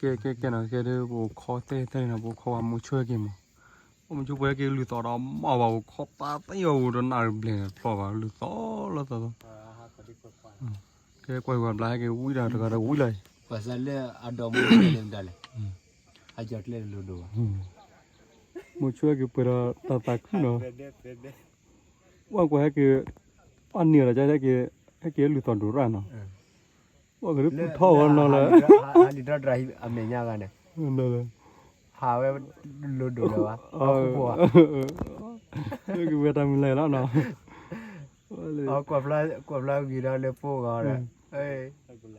ကဲ ကဲ ကဲနီၤ ကဲဒ် ပအိၣ်ခီတဲတဲနီၤ ပအိၣ်ခီဝဲမုဆိဟဲက့ၤမး, အိၣ်မုဆိပှဲၤဟဲက့ၤလုၢ်သီၣ်ဒီးမၤဘၣ် အိၣ်ခီပာ်သ့အီၤ အိၣ်ဒီးနၣ်ရံၣ်ဘျဲၣ်န့ၣ် ဖျီဘၣ် လုၢ်သီၣ်လီၤသီၣ်သီၣ်, ကဲကွၢ်ဝဲဘျါဟဲက့ၤဝံၤဒီးတဂၤဒီးဝံၤလီၤအံၤ, ပှၤစးလၢအဒီမုၣ်န့ၣ်ဒၣ်လဲာ်, အကၠီၤကျဲလိၤဒိၣ်ဘၣ်, မုဆိဟဲက့ၤပှဲၤဒီးတၢ်သးခုနီၤ, ဝဲကွၢ်ဟဲက့ၤ, ပှၤန့ၢ်အီၤဒီး ဟဲက့ၤလုၢ်သီၣ်ဒိၣ်ရၣ်နီၤ, ဝဲကဒုးပူထီၣ်ဝဲနီၤလၢ လံာ်ဒီတြၤအမဲာ်ညါဂၤန့ၣ်, ဟးဝဲလိၤဒိၣ်လၢၤဘၣ်, ကဝဲတၢ်မုၢ်လၢ်လီၤနီၤ, ကွၢ်ဖျါဂ့ၤဒီးလၢဖိဂီၤဒီ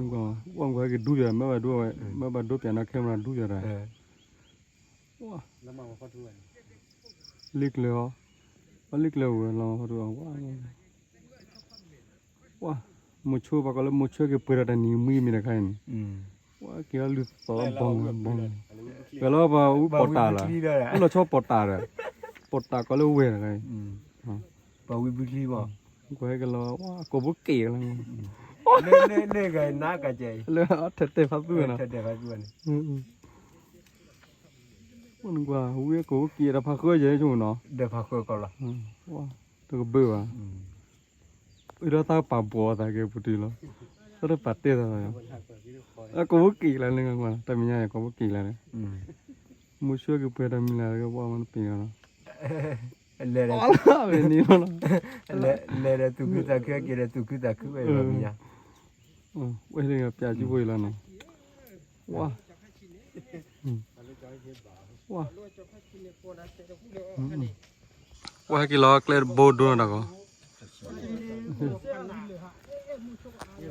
း, ဝဲကွၢ်ဟဲက့ၤဒူယၤ မ့ၢ်ဘၣ်ဒိ, မ့ၢ်ဘၣ်ဒိပျးနီၤ camera ဒူယၤဒီး, လ့ကျၢၤအီၤ, လ့ကျၢၤဝဲလီၤဖီထူအီၤ, ဝါ, မုဆိပှၤကိးလၢ မုဆိက့ၤပှဲၤဒီးတၢ်နံၤမံမံတခါအံၤန့ၣ်, ဝဲက့ၤအီၤလုၢ်သီၣ်ဘီဘီ, ဂဲၤလီၤပှၤဝံပီၣ်တၢ်လီၤ, လီၤဆီပီၣ်တၢ်ဒီး, ပီၣ်တၢ်ကိးလၢဝဲၢ်တခါအံၤ, ပှၤဝံဘုချံဘီ, ကွၢ်ဟဲက့ၤလီၤ ကိးဘိက့ၤလီၤ, လၢထဲတဲဖးသူဝဲနီၤ, ကွၢ်ဝံကိးဘိက့ၤဒီးဖးဃၢယဲၢ်ဆိနီၤ, ဒီးဖးဃၢကီးလီၤ, တကဘၢဘၣ် အၢ ဒီးသးပာ်ဘှီသးက့ၤပူၤတံၢ်လီၤ, သးတပာ်တဲသးလီၤ, အကိးဘိက့ၤလၢန့ၣ်, တၢ်မဲာ်ညါအံၤကိးဘိက့ၤလၢန့ၣ်, မုဆိက့ၤပှဲၤတၢ်မံၤလၢ်ကဘၣ်မနုၤပ့ၤနီၤလီၤ, လဲၤဒီးသူၣ်ခုသးခု က့ၤဒီးသူၣ်ခုသးခုဝဲလီၤမံၤညါ, ဝဲလၢပျးကၠူဖိအံၤလီၤနီၤ, ဝါ ဝါ ဝဲဟဲက့ၤလီၤကျဲတဘိဒိနီၤတၢ်ဂီၤ,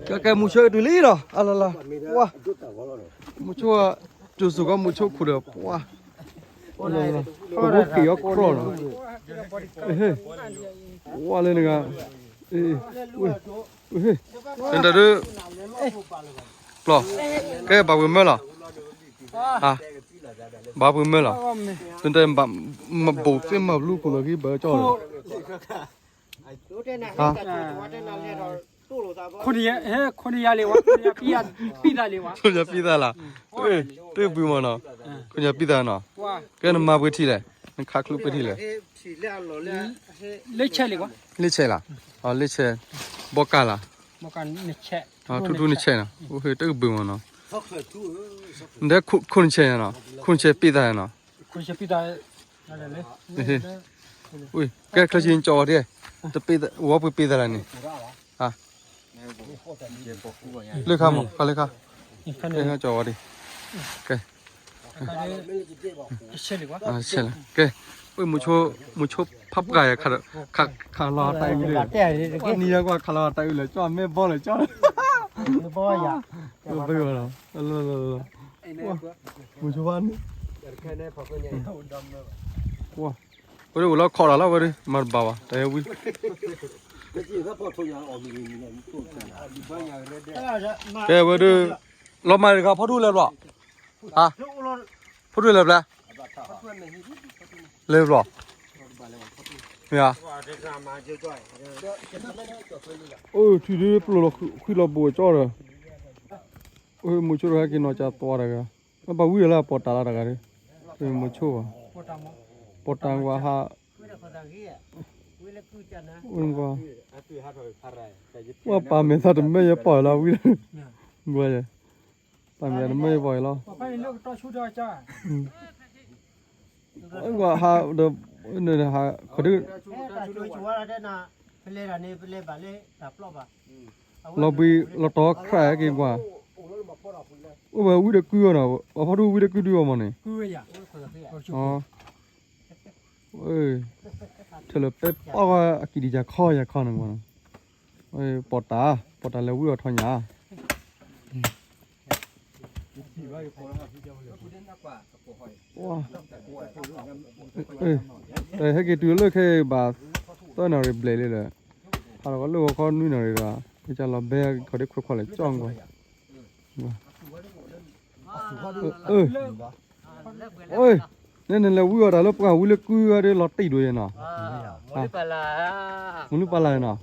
ကဲကဲမုဆိတုၤလံဒီး အလီၤလီၤ, ဝါ, မုဆိ, ကၠိၤစူၤကီးမုဆိခူၣ်ဒီး ဝါ, ကိးဘိက့ၤအီၤကြီနီၤ, ဝါလၢနဂၤ, တၢ်ဒုး, ပျီ, ကဲဘၣ်ပှ့ၤမၢလီၤ, ဘၣ်ပှ့ၤမၢလီၤ, တၢ်, မဘိၣ်သ့ၣ်မၤဘျူးခိၣ်လီၤက့ၤဘၢကၠီလီၤ, ခိၣ်နယၤလံဝဲ, ခိၣ်နယၤပံသးလံဝဲ, ခိၣ်နယၤပံသးလီၤ, တဘုမနီၤ, ခိၣ်နယၤပံသးနီၤ, ကဲနမၤပှ့ၤထံလဲၣ်, နခးချုးပှ့ၤထံလဲၣ်, လ့ဆဲးလံ, လ့ဆဲး, ဘီကၢ်လီၤ, ထူထူနဆဲးနီၤ, တဘုမနီၤ, ဒီးခိၣ်နဆဲးနီၤ, ခိၣ်နဆဲး, ခိၣ်နဆဲးပံသးနီၤ, ကဲချၢဆံကၠီဝဲဒၣ်, ဝဲပှ့ၤပံသးလီၤန့ၣ်, လၢခါမး ခါလၢခါ, ကၠီဝဲဒၣ်, ကဲ, ကဲ, မုဆိ, မုဆိဖးပှၢ်ယၤ, ခးလီၤတၢ်အုးလၢ, နံၤယၤကွၢ်ခးလီၤတၢ်အုးလၢကၠီ မ့ၢ်ဘီလၢကၠီ, ဘၣ်လီၤ, မုဆိဖးန့ၣ်, ဝဲဒၣ်အိၣ်လီၤခီၣ်လီၤလီၤဝဲဒၣ် မၤတဘၣ်ဘၣ် တၢ်ဟဲဝံၤ, ကဲဝဲဒၣ်, လီၤမၤတဂၤ ဖီထူလဲၤဘျီ, ဟါ, ဖီထူလဲၤဘျီ, လဲၤဘျီ, မ့ၢ်ဧါ, အိၣ်ထံဒုးပျိာ်လီၤဃံလီၤဘိးကၠီဒီး, အိၣ်မုဆိတဂၤက့ၤနီၢ်ကၠးသွါတဂၤ, ဘၣ်ဝံၤဒီးလၢအပီၣ်တၢ်လီၤတဂၤဒီး, မုဆိဘၣ်, ပီၣ်တၢ်ကွၢ်ဟး, ဝဲကွၢ်, ဝဲပာ်မဲာ်သးတမ့ၢ်ယပီၣ်လီၤဝံၤ, ကွၢ်ယဲ, ပာ်မဲာ်သးတမ့ၢ်ယပီၣ်လီၤ, ကွၢ်ဟးဒီး, ဟး, လီၤဘှံးလီၤတီၤခရၣ်ဟဲက့ၤကွၢ်, အိၣ်ဝဲဝံဒီးကုၢ်အီၤနီၤ, ပှၤဖီဒူဝံဒီးကုၢ်အီၤမးန့ၣ်, ထဲလၢပဲပီၣ်အကံၣ်ဒံးယၤခီယၤခီန့ၣ်, ပီၣ်တၢ်, ပီၣ်တၢ်လဲၤဝံအီၤထီၣ်ညါ, ဟဲက့ၤတုၤလၢခဲအံၤဘၣ်သၢနၣ်ရံၣ်ဘျဲၣ်လံလၢ, ဟးလီၤလၢဂီၤခီနွံနၣ်ရံၣ်ဒီး, ကလီၤဘဲခီဒ့ခွဲးခွါလဲၣ်ကၠီကွၢ်, န့ၣ်နလဲၤဝံအီၤတၢ်လၢပှၤဝံလၢကုၢ်အီၤဒီးလီၤတံၢ်ဒိၣ်ယဲနီၤ, မနုၤပာ်လၢ်နီၤ,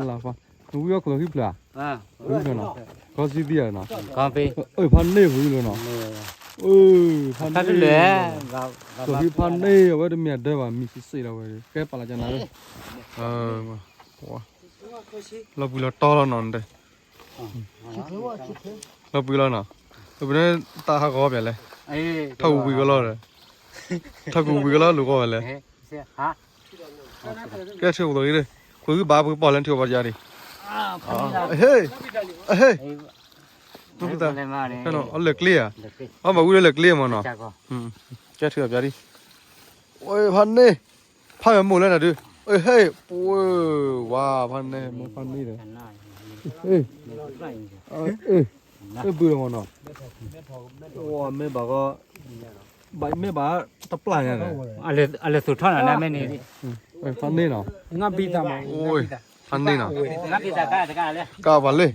လၢ်ပှၤ, နဝံအီၣ်ကျိၤဟံၣ်ဖျၢၣ်ဧါ, ကျိၤဟံၣ်ဖျၢၣ်နီၤ, ကီၢ်စံသံဧါနီၤ, ဖါန့ၢ်ဝံလီၤနီၤ, ဖါန့ၢ်, ကျိၤဟံၣ်ဖါန့ၢ်အဝဲတမ့ၢ်အဒၢဘၣ် မံၤစံးစ့လီၤဝဲ, ကဲပာ်လီၤကနၤ, လီၤပှံၤလီၤတီလီၤနီၤ, လီၤပှံၤလီၤနီၤ, လၢပန့ၣ်တၢ်ဟးဂီၤပၠးလဲၣ်, ထီၣ်ကူဝံၤကလီၢ်ဒီး, ထီၣ်ကူဝံၤကလီၢ်လူၤဂီၢ်ဝဲလဲၣ် ကဲထံၣ်အိၣ်သီဒီး, ခွံဂုၢ်ဘါပှၤပီၢ်လဲၣ်ထံၣ်အိၣ်ဘၣ်ယါဒံး, ဟ့ၣ်, ဟ့ၣ်, အလဲၤကျ့ဧါ, အမၤဝံၤလၢလဲၤကျ့မးနီၤ, ကဲထံၣ်အီၤပၠးဒံး, ဝဲဖါန့ၢ်, ဖါမ့ၢ်မိၢ်လဲၣ်နၤဒုး, ဟ့ၣ်, ပှၤ, ဝါဖါန့ၢ်, မ့ၢ်ဖါန့ၢ်ဒီး, ဟ့ၣ်, ဘုလီၤမးနီၤ, မ့ၢ်ဘၣ်ကီ, မ့ၢ်ဘၣ်တပျၢ်ညါ, အလဲၤသူၣ်ထီၣ်နၤလၢမ့ၢ်န့ၣ်, ဖါန့ၢ်နီၤ, ဖါန့ၢ်နီၤ, ကးပှၤလ့ၢ်,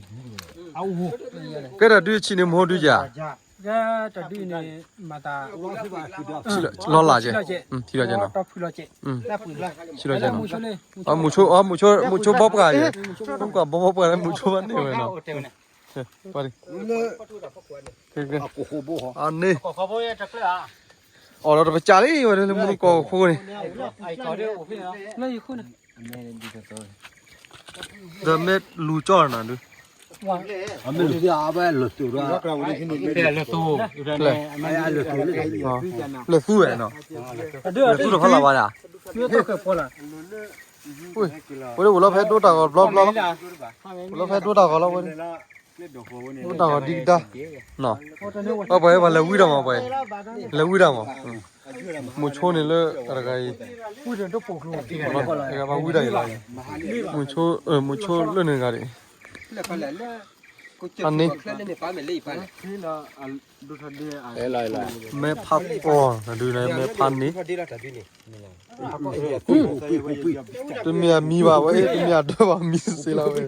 ကဲတၢ်ဒုးဆံးန့ၣ်မ့ၢ်ဒုးယၤ, လီၤလးကဲ, ထံလီၤကဲနီၤ, ထံလီၤကဲနီၤ, မုဆိ, မုဆိဘီပှၤယဲ, မုဆိဘီပှၤလၢမုဆိဘၣ်န့ၢ်ဝဲနီၤ, အန့ၣ်, အီၣ်ဒီးတပစၢ်လံဝဲလၢမူကီၢ်ခိၣ်န့ၣ်, ဒီးမ့ၢ်လူၤကၠီၣ်နၤဒုး, လဲၤသူဝဲနီၤ, လဲၤသူတဖီလာ်ဘၣ်ဒၣ်, ဝဲဒၣ်အိၣ်လီၤဖဲဒိတၢ်ဂီၤဘျီဘျီလီၤ, အိၣ်လီၤဖဲဒိတၢ်ဂီၤလီၤဝဲ, ဒိတၢ်ဂီၤဒံကဒါ, ပှၤပှၤလဲၤဝံဒၣ်မးပှၤ, လဲၤဝံဒၣ်မး, မုဆိန့ၣ်လၢတဂၤအံၤ, တဂၤဘၣ်ဝံဒၣ်အံၤလီၤ, မုဆိ, မုဆိလၢန့ၣ်တဂၤဒံး, ဖါန့ၢ်, မဲဖါပီၢ်နၤဒုးန့ၣ် မဲဖါန့ၢ်, တမ့ၢ်အမံၤဘၣ်ဝဲ, တမ့ၢ်အဒၢဘၣ် မံၤစ့လီၤဝဲ,